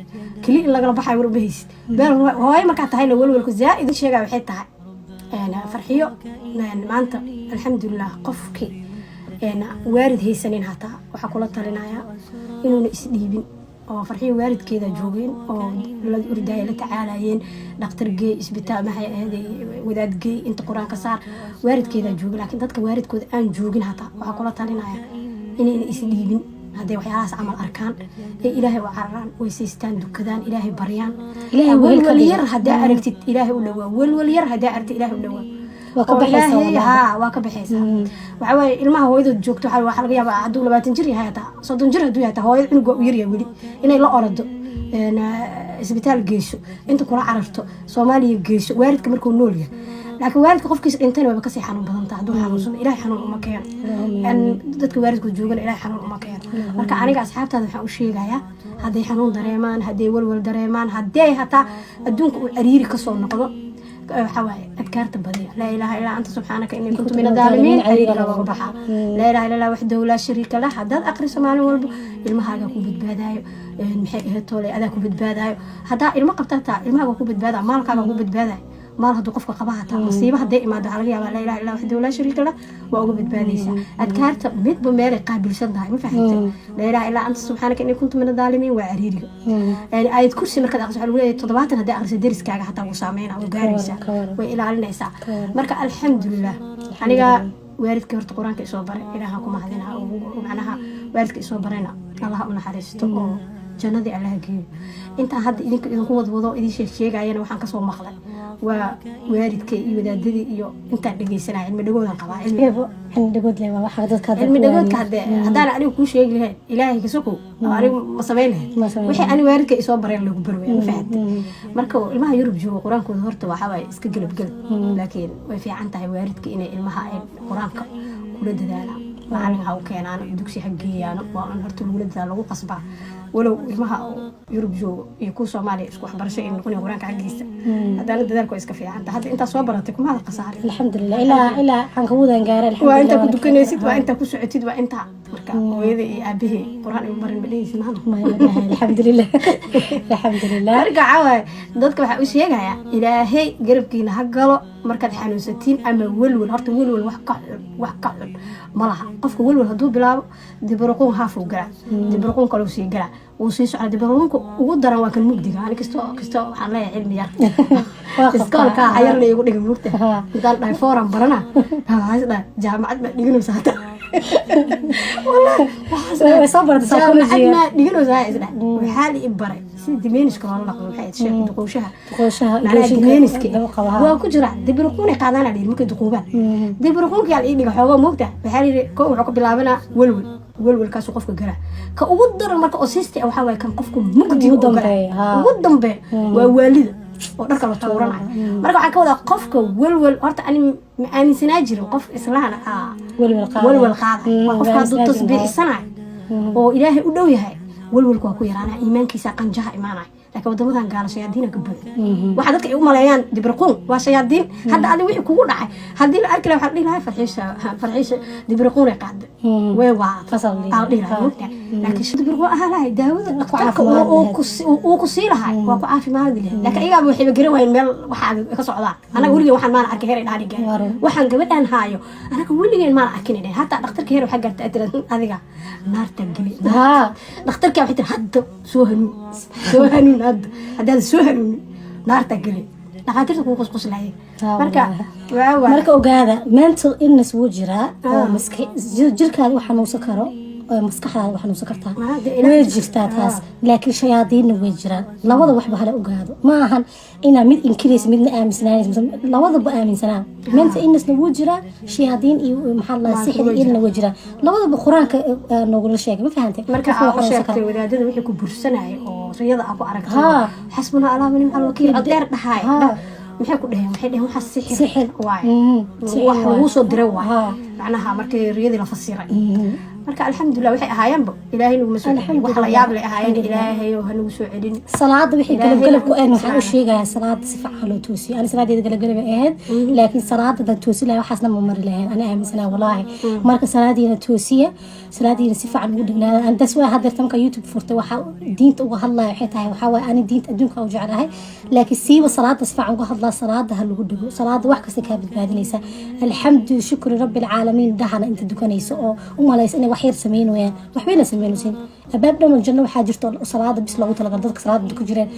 keli in lagala baxayo war uma haysid. Beel hooyo markaa tahayna welwelku zaa-id sheegaya. Waxay tahay Farxiyo maanta alxamdulilah, qofkii waalid haysanin hataa waxaa kula talinayaa inuuna isdhiibin. Oo Farxiyo waalidkeeda joogeen oo la ordaaya, la tacaalayeen, dhakhtar geey, isbitaal, maxay ahayd, wadaad geey, inta Qur-aanka saar, waalidkeeda joogin. Laakiin dadka waalidkooda aan joogin hataa waxaa kula talinaya inayna isdhiibin. Hadday waxyaalahaas camal arkaan, ee Ilaahay u cararaan, weysaystaan, dukadaan, Ilaahay baryaan. Ilaahay wehel ka Welwel dhigo. yar haddaa aragtid, Ilaahay u dhawaa. Welwel yar haddaa aragtid, Ilaahay u dhawaa. Waa ka Oo baxaysaa Ilaahay- wallahi. Haa, waa ka baxaysaa. Waxaa waaye ilmaha hooyadood joogto waxaa laga yaabaa hadduu 20 jir yahay, hataa 30 jir hadduu yahay, hataa hooyada cunug waa u yaryahay weli, inay la orado, isbitaal geyso, inta kula cararto, Soomaaliya geyso, waalidka markuu nool yahay. Laakiin waalidka qofkiisa dhintayna wayba kasii xanuun badan tahay hadduu xanuunsado. Ilahay xanuun uma keeno. Dadka waalidkood joogana Ilahay xanuun uma keeno. Marka aniga asxaabtaada waxaan u sheegayaa, hadday xanuun dareemaan, hadday walwal dareemaan, hadday hataa adduunka uu cariiri kasoo noqdo, waxaa waaye adkaarta badiya. Laa ilaaha illaa anta subxaanaka innii kuntu min adaalimiin, cariiriga looga baxaa. Laa ilaaha illa Allah waxdahu laa shariika lah haddaad aqriso maalin walbo, ilmahaaga ku badbaadayo. Maxay ahayd toole, adaa ku badbaadayo. Haddaa ilmo qabta hataa ilmahaaga ku badbaadaya, maalkaaga ku badbaadayo. Maal hadduu qofka qaba hataa, masiibo hadday imaado, waxaa laga yaabaa laa ilaha illa waxdahu laa shariika lah waa uga badbaadaysaa. Adkaarta midba meelay qaabilsan tahay, ma fahamtay? Laa ilaha illaa anta subxaanaka innii kuntu min adaalimiin waa cariiriga. Yani aayad kursi markaad aqriso, waxaa lagu leeyahay 70 hadday aqriso, deriskaaga hataa wuu saameynaa, wuu gaaraysaa, Ka waran. way ilaalinaysaa. Ka waran. Marka alxamdulilah, aniga waalidkii horta Qur-aanka isoo baray Ilaaha ku mahadinaa. Macnaha waalidka isoo barayna Allaha u naxariisto oo jannadii Allaha geeyo. Intaan hadda idinka idinku wadwado, idin sheeg sheegayana, waxaan kasoo maqlay waa waalidkay iyo wadaadadii iyo intaan dhegeysanaya. Cilmi dhagoodan qabaa, cilmi Cilmi dhagood le waa waxa dadka hadda cilmi ku dhagoodka. waaniyo. Hadee haddaan anigu kuu sheegi lahayn, Ilaahay kasokow, oo anigu ma samayn lahayn Ma samayn. Wixii ani waalidka isoo bareen lagu barwaya, ma fahamtay? Marka ilmaha Yurub joogo Qur-aankooda horta waxaa waaye iska gelab gelab, laakiin way fiican tahay waalidka inay ilmaha ay Qur-aanka kula dadaalaan, macalin ha u keenaan, dugsi ha geeyaan. Waa in horta lagula dadaalo, lagu qasbaa. Walow ilmaha oo Yurub joogo iyo kuwa Soomaaliya isku waxbarasho ay noqonayan Qur-aanka xaggiisa, haddana dadaalku waa iska fiican tahay. Hadda intaa soo baratay kumaada khasaarin. Alxamdulilah, ilaa cankabuudan gaaray. Waa intaa ku Alxamdulilah. dukanaysid, waa intaa ku socotid, waa intaa. Marka hooyada iyo aabahey Qur-aan igu barin ma dhehaysid maana? Alxamdulilah, alxamdulilah. Marka waxaa waaye dadka waxaa u sheegayaa, Ilaahay garabkiina ha galo markaad xanuunsatiin ama welwel. Horta welwel wax ka xun ma laha. Qofka welwel hadduu bilaabo, dibruquun haafuu galaa, dibruquun kaluu sii galaa, wuu sii socdaa. Dibruquunka ugu daran waa kan mugdiga. Ani kasto waxaan leeyahay cilmi yar. Waa qabtaa. Iskoolka xayar la igu dhigay mugta intaan dhahay foran barana, waxaan is dhahay jaamacad baa dhiganaysa hata. Way soo baratay Jaamacad psychology. maa dhiganaysaa is dhahay. Waxaa la i baray Sida dementia-ka loola dhaqmo, maxay ahayd sheekh, duqooshaha. Duqooshaha, macnaha ilooshinka dementia-ka daba qaba, ha. Waa ku jira dibriquunay qaadaana la yidhi markay duquubaan. Dibriquunka yaa la ii dhiga xoogaa, moogta waxaa la yidhi ko wuxuu ka bilaabanaa welwel, welwelkaasuu qofka galaa. Ka ugu daran marka oo sisti waxaa waaye kan qofka mugdiga ugu oo galaa. Dambeeya, ha. Ugu dambeeya waa waalida oo dharka la tuuranayo. Marka waxaan ka wadaa qofka welwel, horta ani ma aaminsanaa jirin qof islaana welwel qaadaya. Welwel qaada qofka hadduu waa islaajin, tasbiixsanayo oo Ilaahay u dhow yahay, welwelku waa ku yaraanaya, iimaankiisa qanjaha imaanaya. Laakiin wadamadan gaala shayaadiina ka buuxda. Waxa dadka ay u maleeyaan dibriquun waa shayaadiin. Hadda adi wixii kugu dhacay haddii la arki lahaa, waxaa la dhihi lahaa Farxiisha, Farxiisha dibriquun ay qaaday, way waa fasal la dhihi aa la dhihi lahaa, lahaa. Moogtahay, laakiin dibriquun ahaa lahay daawada dhakhtarka caafimaad uu lahayd. Uu ku sii lahay waa ku caafimaadi lahayd. Laakiin ayagaaba waxayba garan waayeen meel waxaa ka socdaan. Anaga weligeen waxaan maana arkay heer ay dhaani gaari. Waa run. Waxaan gabadhaan haayo anaga weligeen maana arkin dhehen. Hataa dhakhtarka heer waxaa gaarta aad tiraahdo, adiga naarta geli. Dhakhtarka waxay tiri, hadda soo hanuun, soo hanuun hadda, haddaad soo hanuunin naarta geli. Dhakhaatiirta kugu qusquslayay. Marka waa waa Marka ogaada, mental illness wuu jiraa oo jirkaada u xanuunsan karo oo maskaxdaada u xanuunsan kartaa. Dee ilaah way jirtaa taas, laakiin shayaadiinna way jiraan. Labada waxba hala ogaado, ma ahan inaa mid inkiraysa midna aaminsanaanaysa, labadaba aaminsanaa. Mental illnessna wuu jiraa, shayaadiin iyo maxaa la sixir iyo ilna way jiraan. Labadaba Qur-aanka noogula sheegay, ma fahantay? Marka Qofka aa wuu u xanuunsan sheegtay karaa. Wadaadada wixii ku bursanayay oo riyada aa ku aragtay, xasbuna Allah wa nicmal wakiil cod dheer dhahay, maxay ku dheheen? Waxay dheheen waxaa sixir Sixir. waay. Sixir wax waay. lagu soo diray waay. Macnaha markii riyadii la fasiray. Marka alxamdulilah, waxay ahaayeenba Ilaahay naguma soo celin. Wax la yaab leh ahaayeen. Ilaahay oo hanagu soo celin. Salaada wixii Ilaahay galab galab ku ahayn, waxaan u subxaana. sheegayaa salaada si fiican loo toosiyo. Ani salaadeeda galab galab ay ahayd, laakiin salaada dan toosi lahay waxaasna ma mari lahayn, ani aaminsanaa walaahi. Marka salaadiina toosiya, salaadiina si fiican ugu dhignaada. Ani das waa hadeerta marka YouTube furtay, waxaa diinta uga hadlaya waxay tahay, waxaa waaye ani diinta adduunka u jeclahay, laakiin siiba salaada si fiican uga hadlaa. Salaada ha lagu dhigo, salaada wax kasta kaa badbaadinaysa. Alxamdu shukri rabbi alcaalamiin dhahana inta dukanayso oo u malaysa inay wax yar sameynayaan, waxbayna sameynaysin. Abaab dhan oo janno waxaa jirto oo salaada bis loogu talagalay dadka salaada ku jireen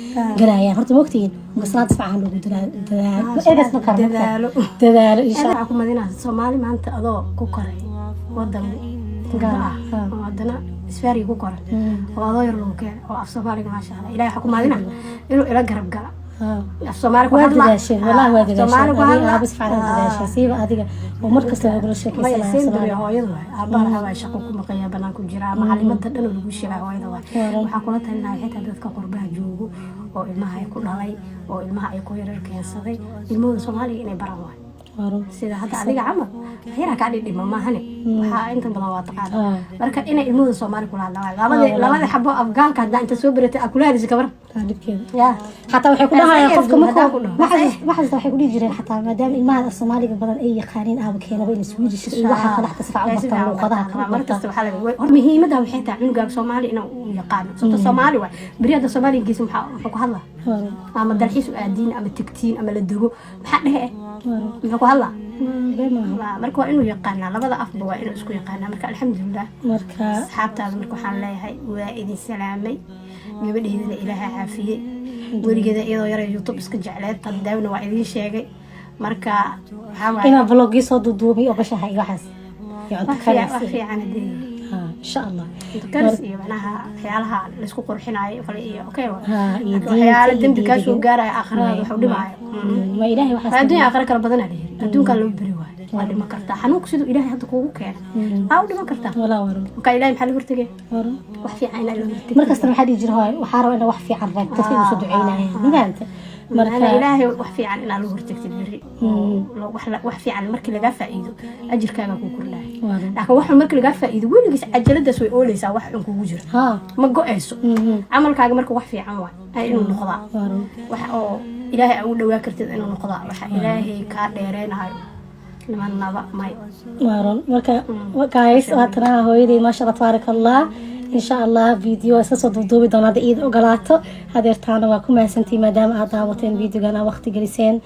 galayaan. Horta ma ogtihiin? Marka salaada si fiican loogu dadaalo, ergaas ma karno. Dadaalo. Dadaalo insha waxaa ku madinaa Soomaali maanta adoo ku koray wadan Gaar ah oo haddana Isfaariga ku koray oo adoo yar lagu keenay oo af Soomaaliga maasha Allah, Ilahay waxaa ku madina inuu ila garab gala af Soomaali ku waa hadla. Dadaasheen wallahi, waa Af Soomaali dadaasheen. ku Adiga hadla. aaba si fiican u dadaasheen, siiba adiga oo mar kasta lagula Maya sheekaysanaya seen Soomaali. Hooyada waay, aabbaha waxaa waay shaqo ku maqaya, banaan ku jiraa, macalimada dhan oo lagu sheegay hooyada waay. Waa. Waxaa kula talinaya xitaa dadka qurbaha joogo oo ilmaha ay ku dhalay oo ilmaha ay ku yarar keensaday, ilmahooda Soomaaliga inay baraan waay. Waa run. Sida hadda adiga camal waxyaraa kaa dhidhima maahane, waxaa inta badan waa taqaana. Marka inay ilmahooda Soomaali kula hadlaan waay. Labada xabo afgaalka haddaa inta soo baratay aa kula hadlaysa gabar. Taa dhibkeeda. Ya. Xataa waxay ku dhahayaan qofka Haddaan ku markuu dhaho. Waxaas waxay ku dhihi jireen xataa maadaama ilmaha af Soomaaliga badan ay yaqaaniin, aaba keenaba in Swedish iyo waxa kale xataa si fiican u bartaan, luuqadaha kale u markasta bartaan. Waxaa laga hor muhiimadda waxay tahay cunugaaga Soomaali inuu u yaqaano, sababto Soomaali waay. Beri hadda Soomaaliga geesa muxuu ku hadlaa? Waa run. Ama dalxiis u aadiin ama tegtiin ama la dego, maxaa dhehe? Waa run. Muxuu ku hadlaa? Been maaha. Marka waa inuu yaqaanaa labada afba, waa inuu isku yaqaanaa. Marka alxamdulilah. Marka asxaabtaada marka waxaan leeyahay waa idin salaamay. Gabadheydana Ilaaha caafiyey. Weligeeda iyadoo yara YouTube iska jecleed, haddaawna waa idiin sheegay. Marka waxaa waaye inaa vlogii soo duuduubay oo gashaha iyo waxaas iyo cunto wax fiican, wax karis. Fiican hadee. Ha, insha Allah. Cunto karis iyo macnaha waxyaalaha laysku qurxinaayo kale iyo okay waa. Ha, iyo laakiin waxyaala diinta iyo dembi kaa soo diiniga. gaaraya, aakhiradaada wax u dhimaayo. Ma Ilaahay waxaas. Adduunya aakhira kala badanaa la yiri. Adduunkaa loo beri waayo, waa dhiman kartaa. Xanuunku siduu Ilaahay hadda kuugu keenay waa u dhiman kartaa. Walaa waa run. Marka Ilaahay maxaa la hortegay? Waa run. Wax fiican inaa la hortegay. Markasta maxaa dhihi jira hooy? Waxaa rabaa inaa wax fiican raag dadka igu soo duceynayaan, ma fahanta? marka Marka Ilaahay wax fiican inaa la hortagtid beri oo wax fiican markii lagaa faa'iido ajirkaaga kuu kordhaya. Waa run. Laakiin wax xun markii lagaa faa'iido, weligiis cajaladaas way ooleysaa, wax xun kugu jira ma go-ayso camalkaaga. Marka wax fiican waay ay inuu noqdaa, Waa run. wax oo Ilaahay aa ugu dhawaa kartid inuu noqdaa, waxa Ilaahay kaa dheereynayo nimanaba may. Waa run. Marka guys, waatana hooyaday, maasha Allah, tabaaraka Allah. Insha Allah video iska soo duuduubi doona hadda iida ogolaato. Hadeertaana waa ku mahadsantihiin maadaama aad daawateen videogan, aa waqti geliseen.